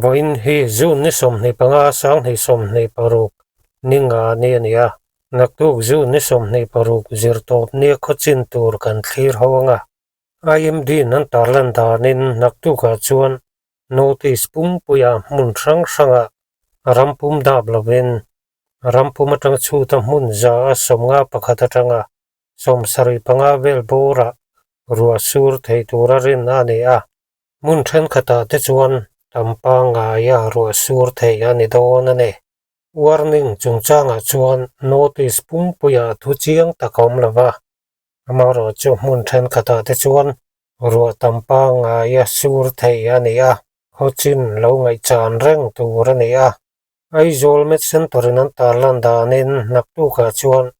Vawiin hi June ni 25 2026 ni nga ni a ni a, naktuk June ni 26 zirtawp nia khawchin tur kan thlir ho anga IMD in an tarlan danin naktukah chuan notice pumpuia hmun hrang hrangah rampum dap lovin rampum atanga chhuta hmun za a 51 atanga 75 vel bawrah ruah sur thei tura rin a ni a. Hmun thenkhatah te chuan tam pangngaia ruah sur thei a ni dawn a ni. Warning chungchangah chuan notice pumpuiah thu chiang tak a awm lo va, amaherawhchu hmun thenkhatah te chuan ruah tam pangngaia sur thei a ni a, khawchin lo ngaihchan reng tur a ni a. Aizawl Med Centre-in an tarlan danin naktukah chuan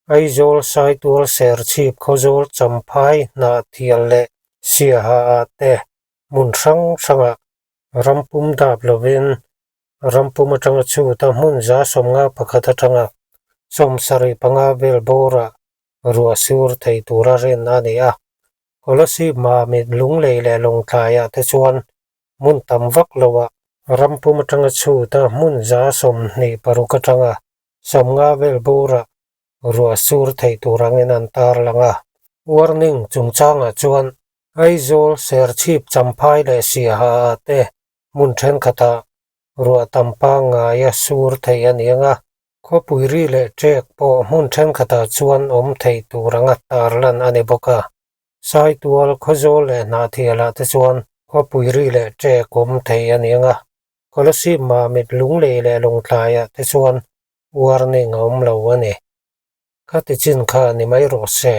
Aizawl Saitual Serchhip Khawzawl Champhai Hnahthial leh Siaha ah te hmun hrang hrangah rampum dap lovin rampum atanga chhuta hmun 51 atanga 75 vel bawrah ruah sur thei tura rin a ni a. Kolasib Mamit Lunglei leh Lawngtlaiah te chuan hmun tam vak loah rampum atanga chhuta hmun 26 atanga 50 vel bawrah ruah sur thei tur angin an tarlang a. Warning chungchangah chuan Aizawl, Serchhip, Champhai leh Siaha ah te hmun thenkhatah ruah tam pangngaia sur thei a ni ang a, khawpui ri leh ṭek pawh hmun thenkhatah chuan awm thei tur anga tarlan a ni bawk a. Saitual, Khawzawl leh Hnahthialah te chuan khawpui ri leh ṭek awm thei a ni ang a, Kolasib Mamit Lunglei leh Lawngtlaiah te chuan warning a awm lo a ni. Khati chin kha ni mai rawh se.